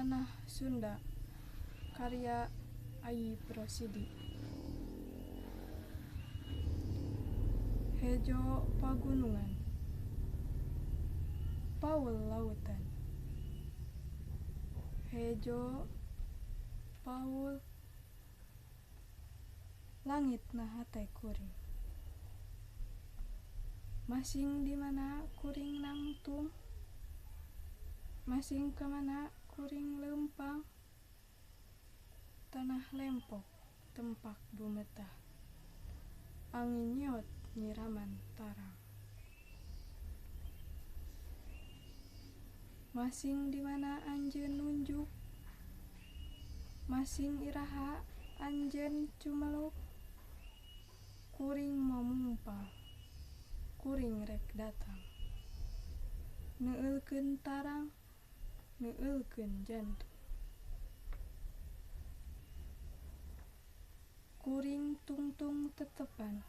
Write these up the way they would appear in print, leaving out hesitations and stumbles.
Tanah Sunda karya Ayip Rosidi. Hejo pagunungan, paul lautan. Hejo paul langit na hate kuring. Masing di mana kuring nangtung, masing ka mana kuring leumpang. Tanah lempok tempak bumetah, angin nyiot nyiraman tarang. Masing di mana anjeun nunjuk, masing iraha anjeun cumeluk. Kuring momungpal, kuring rek datang. Neueulkeun tarang, neueulkeun jantung. Kuring tungtung tetepan,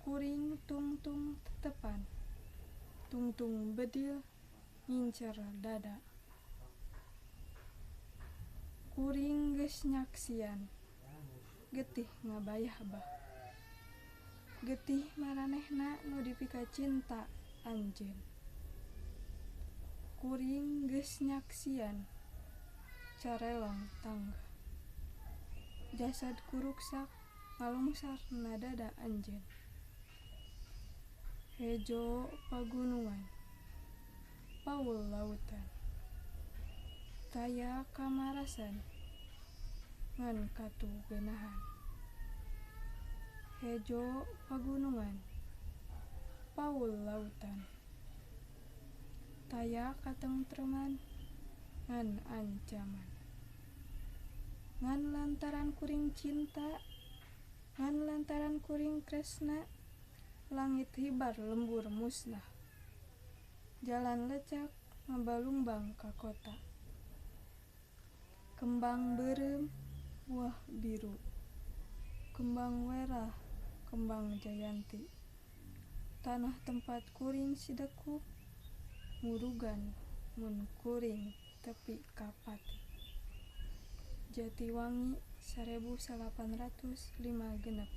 kuring tungtung tetepan. Tungtung bedil ngincer dada. Kuring geus nyaksian getih ngabayah-bah. Getih maranehna nu dipikacinta anjeun. Kuring geus nyaksian carelong tangga. Jasad kuruksak ngalungsar na dada anjeun. Hejo pagunungan, paul lautan. Taya kamarasan ngan katuh geunahan. Hejo pagunungan, paul lautan. Taya katengtreman ngan ancaman. Ngan lantaran kuring cinta, ngan lantaran kuring kresna, langit hibar lembur musnah. Jalan lecak ngabalumbang ka kota. Kembang beureum buah biru, kembang werah kembang jayanti. Tanah tempat kuring sidekup, murugan mun kuring tepi ka pati. Jatiwangi 1856.